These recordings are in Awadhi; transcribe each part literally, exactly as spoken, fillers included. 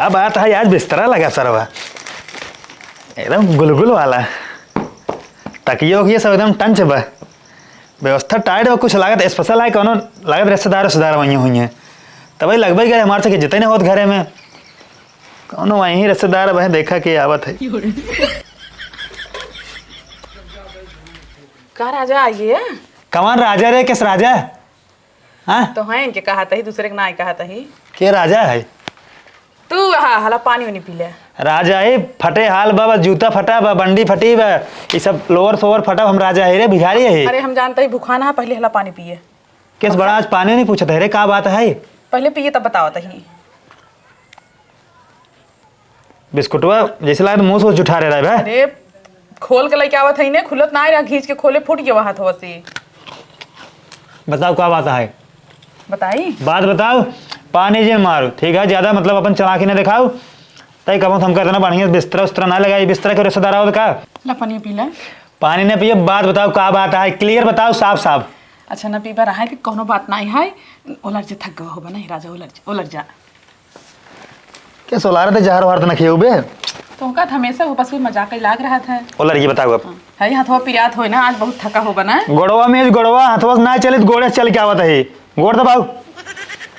अब आता है आज बिस्तरा लगा सरवा, एकदम गुलगुल वाला, तकियो वकियो सब एकदम टंच बा, व्यवस्था टाइट बा। कुछ लागत स्पेशल है, कौनो लागत रिश्तेदार रिश्तेदार वहीं हुई हैं, तब लगबे करे हमारे से कि जितने होत घरे में कौनो वहीं रिश्तेदार बहे, देखा के आवत है। का राजा आइए? कौन राजा रे, किस राजा? हाँ? तो हैं इनके कहत ही, दूसरे के नाई कहत ही। के राजा है? तू, हाँ, हला पानी उनी पी ले। राजा है, फटे हाल बा, बा जूता फटा बा, बंडी फटी बा, ई सब लोअर सोअर फटा, हम राजा है रे, भिखारी है। अरे हम जानत ही भुखाना है, पहले हला पानी पिए। किस बड़ा आज पानी नहीं पूछत है रे, का बात है? पहले पिए तब बतावत ही। बिस्कुटवा जैसे लागत मुंह से जुठारे रहे बे। अरे, खोल के लेके आवत है ने, खुलत ना रहा, घींच के खोले, फूट गया हाथवा से। बताओ का बात है? बताई? बात बताओ। पानी जे मारो, ठीक है, ज्यादा मतलब अपन चालाकी ना दिखाओ। तई कबो हमका इतना बढ़िया बिस्तरा उस्तरा ना लगाई, बिस्तरा के रिश्तेदार आओ का? ला पानी पी ले। पानी ना पिए, बात बताओ का बात है, क्लियर बताओ, साफ साफ। अच्छा ना पीबा रहा है तो कोनो बात नहीं है, ओलर जे थक गवा होबा नहीं राजा, ओलर जे, ओलर जा। के सोलार ते जहर वहर ते न खियऊ बे? तो का हमेशा वो बस वो मजाक ही लाग रहा था। ओ लड़की बताओ अब। हाँ, है हथवा पिरात होए ना, आज बहुत थका होबा ना। गोड़वा में गोड़वा, हथवा से ना चलित, गोड़े से चल के आवत है। गोड़ दबाओ।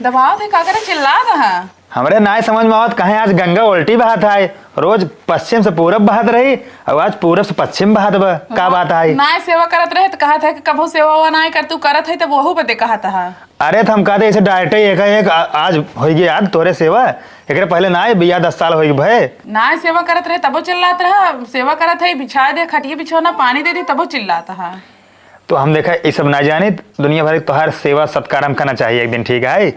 दबाओ थे का करे, चिल्ला रहा। हमरे नाय समझ में आवत, कहे आज गंगा उल्टी बहात है, रोज पश्चिम से पूरब बहात रही, और आज पूरब से पश्चिम बहात बा। का बात है? नाय सेवा करत रहे तो कहत है कि कभो सेवा वा नाय कर, तू करत है तब वहू बदे कहत है। अरे, त हम कहते, ऐसे डायरेक्ट ही एका एक आ-, आज होई गई याद तोरे सेवा, एकरे पहले ना आए, बियाह दस साल होई गए भए। ना आए, सेवा करत रहे, तबो चिल्लात रहा, सेवा करत है, बिछा दे, खटिया बिछौना, पानी दे दे, तबो चिल्लात हा। तो हम देखा, ई सब ना जानी, दुनिया भर के तोहार सेवा सत्कार हम करना चाहिए एक दिन, ठीक है?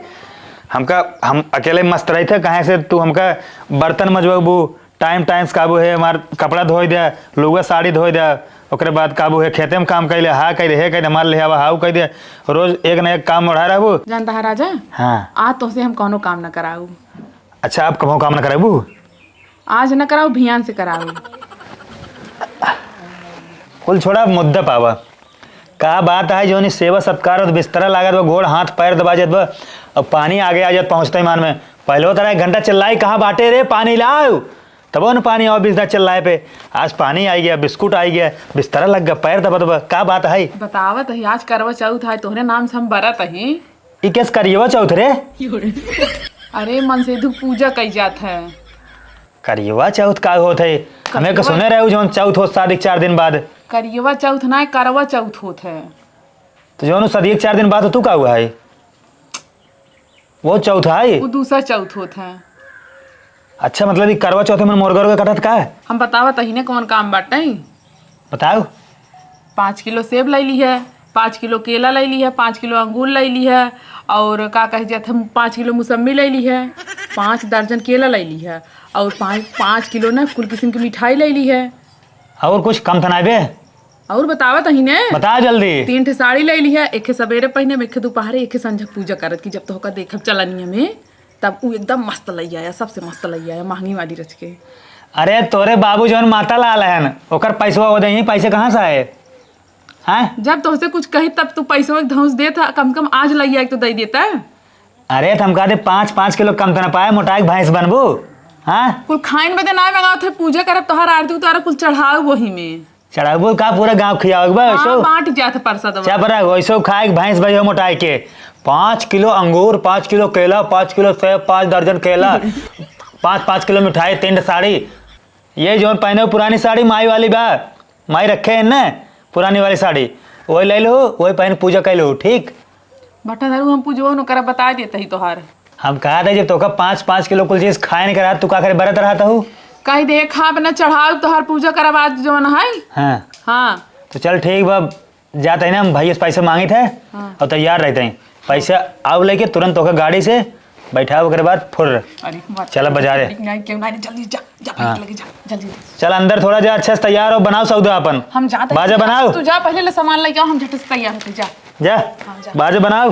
हमका, हम अकेले मस्त रही थे, कहे से तू हमका बर्तन मजबू, टाइम टाइम से काबू है, हमार कपड़ा धोई दे, लुगा साड़ी धोई दे, ओकरे बाद काबू है, खेते में काम कइले, हा कइ दे, हे कइ दे, हमार ले आवा, हाउ कइ दे, रोज एक न एक काम ओढ़ा रहबू। जानता है राजा? हाँ। आज तोहसे हम कौनो काम न कराऊ। अच्छा, आप कबो काम न कराबू? आज न कराऊ, भियान से कराऊ। कुल छोड़ा, मुद्दा पावा। का बात है, जौन ई सेवा सत्कार होत, बिस्तरा लागत बा, गोड़ हाथ पैर दबा जात बा, अब पानी आगे आ जात, पहुँचते ईमान में। पहले वो तरह एक घंटा चिल्लाई, "कहाँ बाटे रे, पानी लाओ?" तबो न पानी आओ, बिस्तर चिल्लाए पे। आज पानी आई गया, बिस्कुट आई गया, बिस्तरा लग गया, पैर दबा दबा। का बात है? बतावत ही, आज करवा चौथ है, तोहरे नाम से हम बरत ही। ई केस करियवा चौथ रे? अरे, मन से धू पूजा कई जात है। करियवा चौथ का होत है? हमें के करियवा सुने रहे, जौन चौथ होत शादी के चार दिन बाद। करियवा चौथ ना, करवा चौथ होत है। तो जौन शादी के चार दिन बाद हो, तू का हुआ है? वो चौथ है? वो दूसरा चौथ होत है। अच्छा, मतलब, ई करवा चौथ में मुर्गा उर्गा कटत का है? हम बतावा तही ने कौन काम बाटे। बताओ। पाँच किलो सेब लइ लिहे, पाँच किलो केला लइ लिहे, पाँच किलो अंगूर लइ लिहे, और का कहे जात हम, पाँच किलो मुसम्मी लइ लिहे, पाँच दर्जन केला लइ लिहे, और पाँच, पाँच किलो ना कुल किस्म की मिठाई लइ लिहे। और कुछ कम त नाय बे? और बतावा तही ने। बता जल्दी। तीन ठे साड़ी लइ लिहे, एक ठे सबेरे पहिने में, एक ठे दोपहरे, एक ठे संझा पूजा करत की, जब तोहका देखब चलनिया में। तब उ एकदम मस्त लइ आया, सबसे मस्त लइ आया, महंगी वाली रच के। अरे तोरे बाबू जौन माता लाल हन, ओकर पैसवा वो देही, पैसे कहाँ से आए? हैं? जब तोहसे कुछ कही तब तू पैसवा के धौंस देत ह, कम कम आज लइ आए तो दइ देता। अरे त हम कहते पाँच, पाँच किलो कम त ना पाए, मोटाए के भैंस बनबू? हाँ? कुल खाइन बदे ना मंगावत है, पूजा करब, तोहार आरती उतारब, कुल चढ़ाऊ वही में। चढ़ाबू का पूरा गाँव खियावे के बा, हाँ, वैसो बाँट जात परसादवा। चप रह, वैसो खाए के भैंस भई हो मोटाए के। पाँच किलो अंगूर, पाँच किलो केला, पाँच किलो सेब, पाँच दर्जन केला, पाँच, पाँच किलो मिठाई, तीन ठे साड़ी। ये जौन पहने हो पुरानी साड़ी माई वाली बा, माई रखे हैं ना पुरानी वाली साड़ी, वही ले लो, वही पहन पूजा कर लो, ठीक? भट्टाधारू हम पूजवा न करब, बता देत ही तोहार। हम कहा था जब तोका पाँच, पाँच किलो कुल चीज खाए नहीं करा, तू का करे बरत रहत हूँ? कही दे खाब न चढ़ाऊ तोहार पूजा करब आज जवन है। हाँ। हाँ। तो चल ठीक बा, जाते हैं ना हम भैया से पैसे मांगित है हाँ। और तैयार रहते हैं। पैसे आओ लेके तुरंत तोका गाड़ी से बैठाओ, ओकरे बाद फुर्र। अरे, बात चला बाजारे। नहीं, क्यों नहीं, जल्दी जा, जा, हाँ। पहले लगे जा, जल्दी जा। चल अंदर थोड़ा जा, अच्छे से तैयार हो, बनाओ सौदा अपन। हम जाते हैं। बाजा बनाओ। तू जा, पहले ले सामान लेके आओ, हम झट से तैयार होते, जा। जा, हाँ, जा। बाजा बनाओ।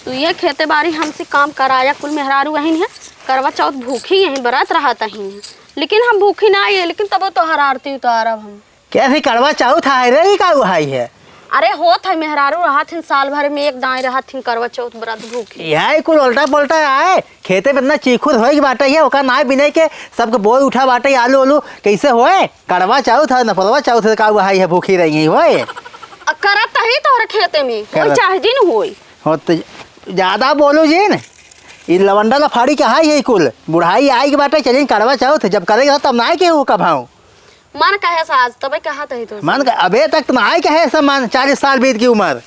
तू ये खेते बारी हमसे काम कराया, कुल मेहरारू अहिन है, करवा चौथ भूखी यहीं बरत रहत अहिन है, लेकिन हम भूखी ना आइए, लेकिन तबो तोहर आरती उतारब हम। कैसी करवा चौथ आए रे, ई का उहाई है? अरे होत है, मेहरारू रहत हिन, साल भर में एक दाईं रहत हिन करवा चौथ व्रत भूखे। यह कुल उल्टा पुल्टा आए, खेते में इतना चीखुर होई बाटे है, ओका नाय बिने के सबके बोई उठा बाटे, आलू आलू कैसे होए? कड़वा चौथ है, नपलवा चौथ है, का वही है, भूखी रही है होए? आ, करत तही तोहरे खेते में, कोई करत। चाहे दिन होई। हो तो ज्यादा बोलू जिन, ई लवंडा लफाड़ी कहाँ है कुल? बुढ़ाई आई के बाटे, चलिन कड़वा चौथ, जब करेगा तब ना आए के वो कभाऊ। मन कहे से आज, तबे कहा तही तो। मन क-, अबे तक तो ना आए कहे से मन, चालीस साल बीत गई उम्र।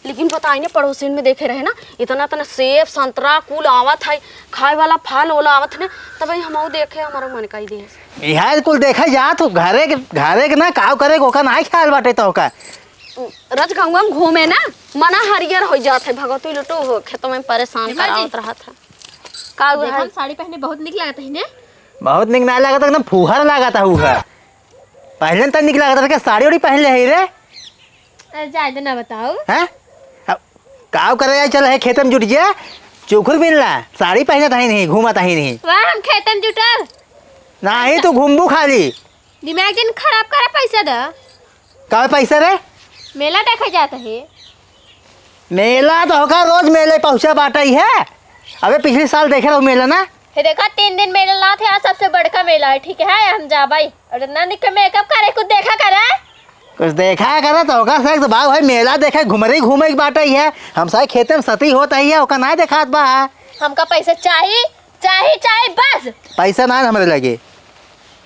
लेकिन बताई ने, पड़ोसिन में देखे रहे ना, इतना, इतना सेब, संतरा, कुल आवत है, खाए वाला फल ओला आवत है ना, तबे हमहू देखे, हमारा मन कही दे। इहे कुल देखे जात हो, घरे के, घरे के ना, काव करे के, ओका ना ख्याल बाटे तो ओका। रजगौवा में घूमे ना, मना हरियर हो जात है, भगवती लुटू हो, खेतों में परेशान देखा जी। करावत रहत है। का हुआ देखा, है? साड़ी पहने बहुत निक लागत है ने। बहुत निक ना लागत, एकदम फूहर लागत है उहे। पहले त निक लागत रहे, साड़ी उड़ी पहन ले है रे। अरे जाए दे ना बताओ। हैं? अब काव करे जाए, चल है खेते में जुट जा, चुखुर बिन ला, साड़ी पहनत ही नहीं, घूमत ही नहीं। वाह, हम खेते में जुटल। नहीं, तू घूमबू खाली। दिमाग जिन खराब करा, पैसा द। का पैसा रे? मेला देखे जात है। मेला तो होका रोज मेले पहुँचा बाटे ही है। अबे पिछले साल देखे रहो मेला ना। हे देखा, तीन दिन मेला लात है, आज सबसे बड़का मेला है, ठीक है, हम जाबाई। और इतना निक मेकअप करे, कुछ देखा करे। कुछ देखा करे तो होका से तो बाबू भाई मेला देखे, घुमरी घूमे की बाटे ही है। हम सारे खेते में सती होत ही है, ओका ना देखात बा। हमका पैसा चाही, चाही, चाही बस। पैसा ना हमरे लगे।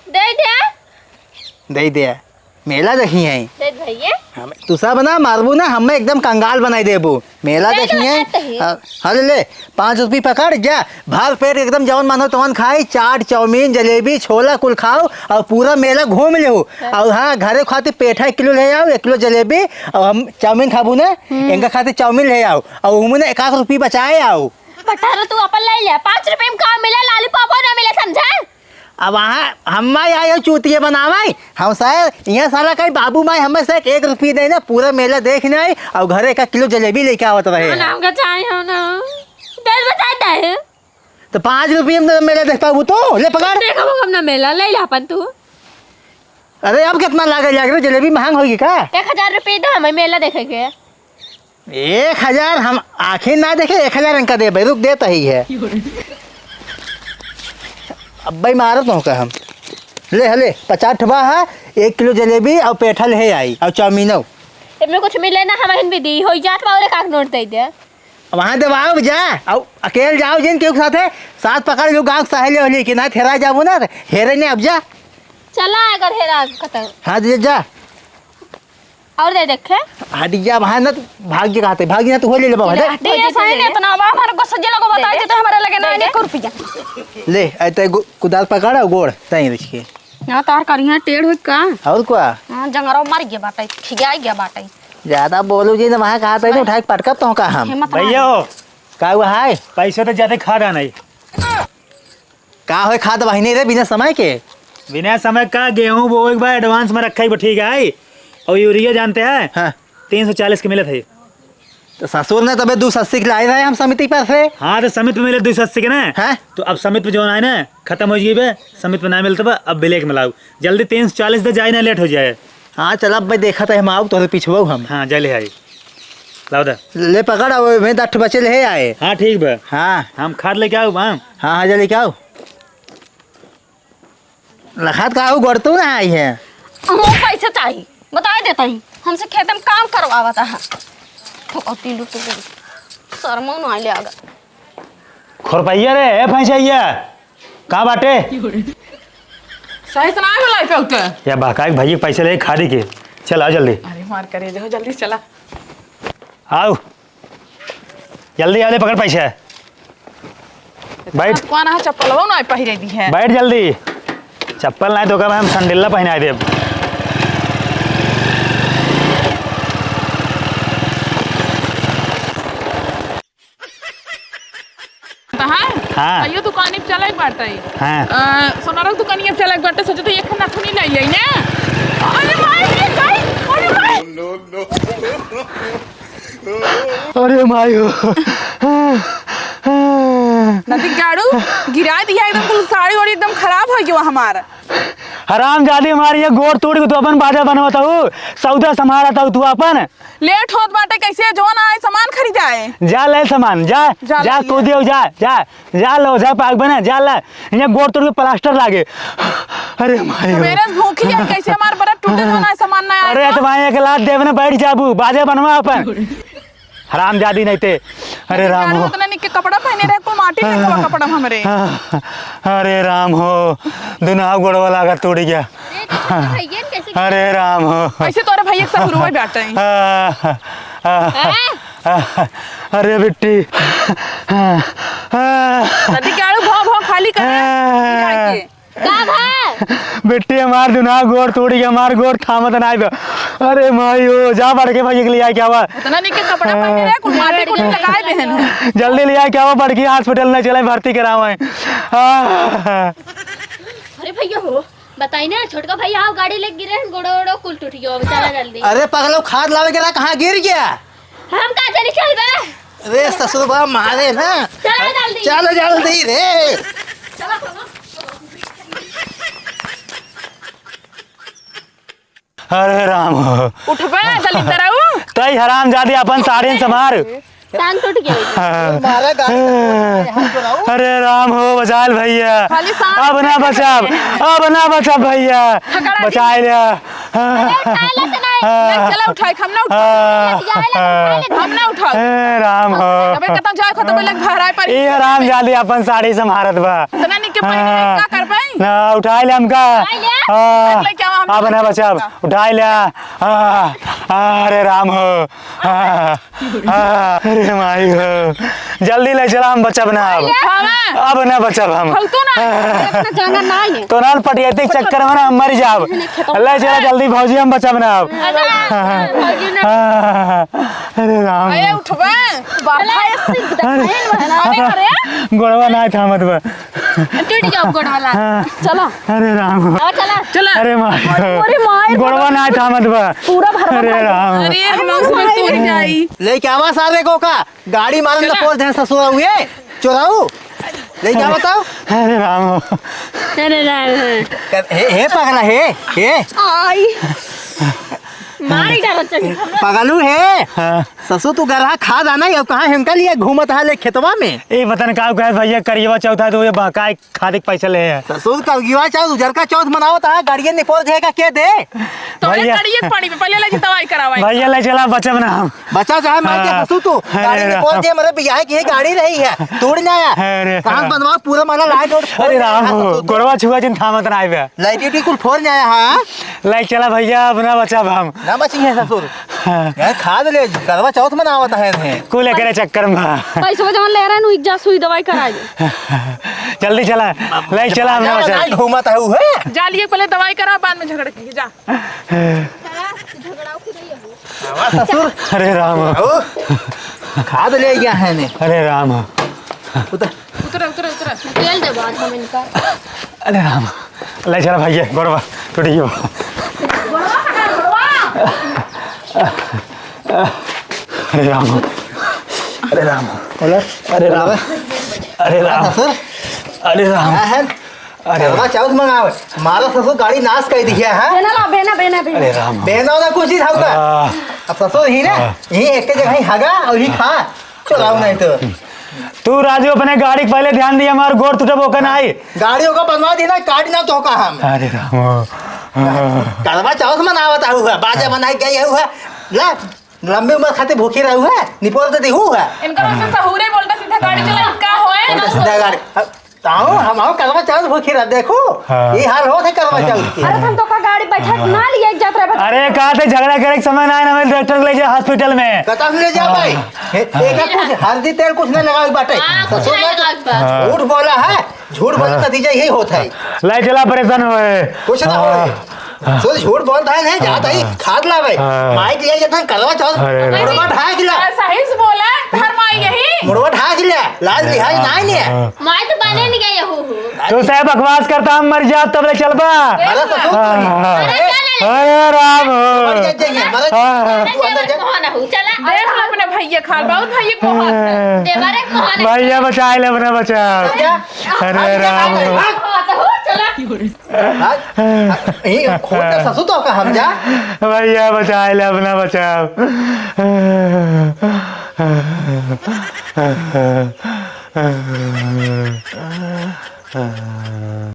दे दे। दे दे। मेला देखी है। दे भैया। हम, तू सब ना मारबू ना, हमें एकदम कंगाल बनाई देबू। मेला दे देखी दो, है। आते ही। हाँ, हाँ, ले, ले, पाँच रुपये पकड़, जा, भर पेट एकदम जवन मानो तवन खाई, चाट, चाउमीन, जलेबी, छोला कुल खाओ और पूरा मेला घूम लेहू। हाँ। और हाँ, घरे खातिर पेठा एक किलो ले आओ, एक किलो जलेबी, और हम चाउमीन खाबू ना, हम्म। इनका खातिर चाउमीन ले आओ, और उमने एक आध रुपये बचाए आओ। बटारो तू अपन ले ले, पाँच रुपये में का मिले, लॉलीपॉप ना मिले, समझा? अब वहाँ हम आई हो चूतिया बनावे, हम सारे यहाँ साला कहीं बाबू माई हमें से एक रुपये दे ना, पूरा मेला देख नहीं और घरे का किलो जलेबी लेके आवत रहे ना, हैं। हमका चाहे हो ना, दस बताता है। तो पाँच रुपये में मेला देख पाबू तो ले पकड़। देखो हम ना मेला ले ले अपन तू। अरे अब कितना लागे लाग रे, जलेबी महंग होगी का? एक हजार रुपये दो हमें मेला देखे के। एक हजार हम आँखें ना देखे, एक हजार इनका देबे, रुक देत ही है। अब भाई मारत हूँ का हम। ले हले, पचास ठबा है, एक किलो जलेबी और पेठा ले आई और चाउमीनो। एमे कुछ मिले ना, हम हिन भी दी हो जात बा, और एक आध नोट दे दे। वहाँ देवाओ जा, और अकेल जाओ जिन केहू के साथे, साथ पकड़ लो गाँव के सहेली होली कि ना हेरा जाबो ना, हेरे ने अब जा। चला अगर हेरा कतौ। हाँ जी जा। और दे देखे। हट जा, वहाँ ना तू भाग जी कहते, भाग जी ना तू हो ले ले बाबा, दे। हट जा, साइन इतना बा, हमारे को सज्जे लगो बताई दे, दे तो हमारे लगे ना दे, एक रुपया। ले, ऐ ते गु-, कुदाल पकड़ और गोड़, तई रख के। ना तार करिया टेढ़ हुई का? और का? हाँ, जंगरो मर गया बाटे, खिया गया बाटे। ज्यादा बोलू जी ना, वहाँ कहा था, उठा के पटकब तो का हम। हिम्मत ना भैया हो। का हुआ है? पैसा तो ज्यादा खा रहा नहीं। का होए खाद बहिनी रे बिना समय के? बिना समय का गेहूं बोए के बाद एडवांस में रखा ही बा, ठीक है? और यूरिया जानते हैं? हाँ। तीन सौ चालीस के मिलत है। तो ससुर ने तबे दो सौ अस्सी के लाए रहे हम समिति पर से। हाँ, तो समिति में मिले दो सौ अस्सी के ना। हाँ। तो अब समिति में जौन आए ना, खत्म हो गई बे, समिति में ना मिलता बा, अब ब्लैक में लाओ। जल्दी तीन सौ चालीस दे जाए ना, लेट हो जाए। हाँ, चल अब भाई देखा था हम आओ तोरे पिछुआ हम। हाँ, जा ले आई। लाओ दा। ले पकड़, अब मैं दठ बचे ले आए। हाँ, ठीक बा। हाँ। हम खाद लेके आओ, हाँ। हाँ, हाँ, जा लेके आओ। लखात का आऊ गड़तू ना आई है। हमको पैसा चाहिए, बताए देता ही, हमसे खेते में काम करवावता है। फुकौती लुट गई, शर्मा ना ले आगा। खुरपैया रे, ए भैंसैया, का बाटे? सही से ना बोलाई पे उठे। या बहकाई के भैया के पैसे ले खादी के। चल आओ जल्दी। अरे मार करे, जाओ जल्दी चला। आओ। जल्दी आ, ले पकड़ पैसा। बैठ। कौन है चप्पलवा ना पहिरे दी है। बैठ जल्दी। चप्पल नहीं तो ओकर हम संडिल्ला पहनाए देब। तो हाँ? हाँ। आइयो दुकानी पे चले एक बार तई। हाँ। अ, सोनारा के दुकानिया पे चले एक बार तई, सोचे तो एक नथुनी ले आई ना। अरे भाई, ये भाई, अरे भाई। अरे माई हो। नदी गाड़ू, गिराइ दिया एकदम, कुल साड़ी वाड़ी एकदम खराब होइ गयो हमार। हरामजादी, हमार ये गोड़ तोड़ के तू अपन बाजा बनवत हऊ, सौदा संभारत हऊ तू अपन। लेट होत बाटे, कैसे जौन आए सामान खरीदाए। जा ले सामान, जा, जा जा ले। कूदे हो, जा, जा, जा लो, जा पाक बना, जा ला। ये गोड़ तोड़ के प्लास्टर लागे। अरे माई हो। सवेरे से भूखी है, कैसे हमार बरत टूटे जौन आए सामान ना आए अरे तो। तो भाई एक लात देवे ना, बैठ जाबू, बाजा बनवा अपन। हरामजादी नहीं ते। अरे राम हो। इतना निक के कपड़ा पहने रहे, कुल माटी फेंकवा कपड़ा हमरे। अरे राम हो, दुनाव गोड़वा लागा टूट गया। अरे राम हो। ऐसे तोरे भैया के सब हुरुआ बैठे हैं। अरे बिट्टी। नदी के आड़ू भाव भाव खाली करे। का भा? बिट्टी, हमार दुना गोड़ टूट गया, हमार गोड़ थामत नाई बा। अरे माई हो, जा बड़के भैया के लिया के आवा। इतना निक के कपड़ा पहने रहे, कुल माटी कुल लगाए बहन है। जल्दी लिया के आवा, बड़की हॉस्पिटल ले चले, भर्ती करावे। आह। अरे भैया हो, बताई ना, छोटका भैया आओ, गाड़ी लेके गिरे हैं, गोड़ो ओड़ो कुल टूट गयो, अब चला जल्दी। अरे पगलो, खाद लावे के रहा, कहाँ गिर गया? हम का जानी, चल बे। रे ससुर बा मारे ना। चला जल्दी। चल जल्दी रे। चला, चला। अरे राम हो। उठबे, जल्दी तरऊ। तई हरामजादी अपन साड़ियन संभार। टांग टूट गया। मारा गाड़ी। अरे राम हो, बचाल भैया। खाली सांस अब ना बचाब, अब ना बचाब भैया। बचाए लिया। अरे उठाए ले तो नहीं। नहीं, चला उठाए, हम ना उठाए। हाँ। हम ना उठाए। हे राम हो। अबे कतौ जाए खतम लग भराए पर। ए हरामजादी अपन साड़ी संभारत बा। इतना निक के पहने हाँ। का करबे? ना उठाए ले हमका। उठाए ले? हाँ। उठाए ले क्या हम अब ना बचाब। उठाए ले। हाँ। अरे राम हो। हाँ। आ, अरे माई हो, जल्दी ले चला, हम बचब ना अब। हाँ। अब ना बचब हम। फलतू ना, इतना जाना ना है। तो ना पटियती के चक्कर में ना हम मर जाब। ले चला जल्दी भौजी, हम बचब ना अब। अरे, भौजी ना। हाँ, अरे राम। अरे उठबे। बाप रे, अरे, अरे, अरे। गोड़वा ना थामत बा। टूट गया गोड़ वाला। हाँ। चलो। अरे राम। और चला। चला। अरे माई। अरे माई। गोड़वा ना थामत बा। पूरा भरवा अरे राम। अरे हम उसमें तोड़ जाई। लेके आवा सारे को का। गाड़ी मारन चला। पोल धन ससुर हुए। चोराऊ। लेके आवा तो। अरे राम। अरे राम। हे, हे पगला हे। हे। आई। मारी डालो चल। पगलू हे। हाँ। ससुर तू गरहा खा जाना, अब कहाँ हमका लिए घूमत है ले खेतवा में? ए, वतन का कहे भैया, करियवा चौथ है तो ये बहकाए खातिर पैसा ले है। ससुर करियवा चौथ, उजरका चौथ मनावत है, गाड़िया निपोर जाएगा के दे? तो भैया। गाड़िया पड़ी, पहले ले दवाई करावाई। भैया ले चला, बचब ना हम। बचा चाहे मर के हाँ। ससुर तू, गाड़ी अरे निपोर राम। दे, मरे बियाह की गाड़ी रही है, तोड़ ना आया। अरे कहाँ राम। बनवा पूरा माला लाइट और अरे राम, गोड़वा छुआ जिन थामत ना आइबे। लाइट कुल फोड़ ना आया, हाँ? लाइट चला भैया, अब ना बचब हम। ना बची है ससुर। हाँ। यार, खाद ले, करवा चौथ मनावत है इन्हें। कुल एकरे चक्कर में। पैसवा जवन ले रहे नु, एक जा सुई दवाई करा दे। जल्दी चला, ले चला, हम ना बचा। घूमत है उ, है? जा लिए पहले दवाई करा, बाद में झगड़ा कीजिए, जा। आवा ससुर। अरे राम। आओ। खाद ले गया है ने। अरे राम। उतर। उतरा, उतरा, उतरा। तेल दे बाद हम इनका। अरे राम। ले चला भैया, गोड़वा टूट गयो। गोड़वा कहाँ है, गोड़वा? अरे राम। अरे राम। बोला। अरे राम। बोला। अरे राम। हाँ, ससुर। अरे राम। हाँ, है। अरे करवा चौथ मंगावे। मारा ससुर गाड़ी नाश कर दिया है। बेना ला, बेना, बेना, बेना। अरे राम। बेना ना कुछ ही था उसका। आ। अब ससुर ही ना, आ। यही एक जगह ही हगा और ही खा। चलाओ नहीं तो। तू राजू अपने गाड़ी के पहले ध्यान दिया, हमार गोड़ टूटब ओकर नाही। गाड़ी ओकर बनवा दी ना, काट ना तो का हम। अरे राम। करवा चौथ मनावत हुआ, बाजा बनाई गई हुआ। ला, लंबी उम्र खातिर भूखी रहू है, निपोर दे देहू है। इनका वैसे सहूरे बोलता सीधा गाड़ी चला, का होए? बोलता सीधा गाड़ी। अब ताऊ, हम आओ करवा चौथ भूखी रह, देखो, हाँ। ये हाल होत है करवा चौथ के। अरे, हम तो का गाड़ी बैठा हाँ। ना लिए, एक जात रहे, अरे, कहा थे झगड़ा करे के समय ना आए, ना, हमें डॉक्टर ले जाए हॉस्पिटल में। कतम ले जा भाई? हाँ। हे, एका कुछ हल्दी तेल कुछ ना लगावे बाटे। हाँ, कुछ ससुर नहीं ना लगावे बा। हाँ। झूठ बोला है, झूठ बोले हाँ। नतीजा यही होता है। ले चला, परेशान होए। कुछ ना हाँ। होए। हाँ। सो झूठ बोलता है, नहीं जाता ही, हाँ। खाद लावे। हाँ। माइक ले जाता है, करवा चौथ। अरे, अरे। मुड़वा ढाक ला। सही से बोला, धर्म आई यही। मुड़वा ढाक ला, लाज लिहाज हाँ, ना है। हाँ। माई तो बने नहीं गए हो। तू साहब बकवास करता, हम मर जाब, तब ले चलबा। अरे ससुर, हाँ, हाँ। अरे क्या नहीं अरे राम हो। मर जा, जा, जा, मर जा। हाँ। तू अंदर जा। मोहन हो, चला। देख लो अपने भैया खाल, बहुत भैया को हाथ है। देवरे मोहन। भैया बचाए ले अपना बचाओ। जा। अरे अंदर जा, राम हो। भाग। हाँ, तो हो, चला। भाग। ए, खोट ससु तो का हम जा। भैया बचाए ले अपना बचाओ।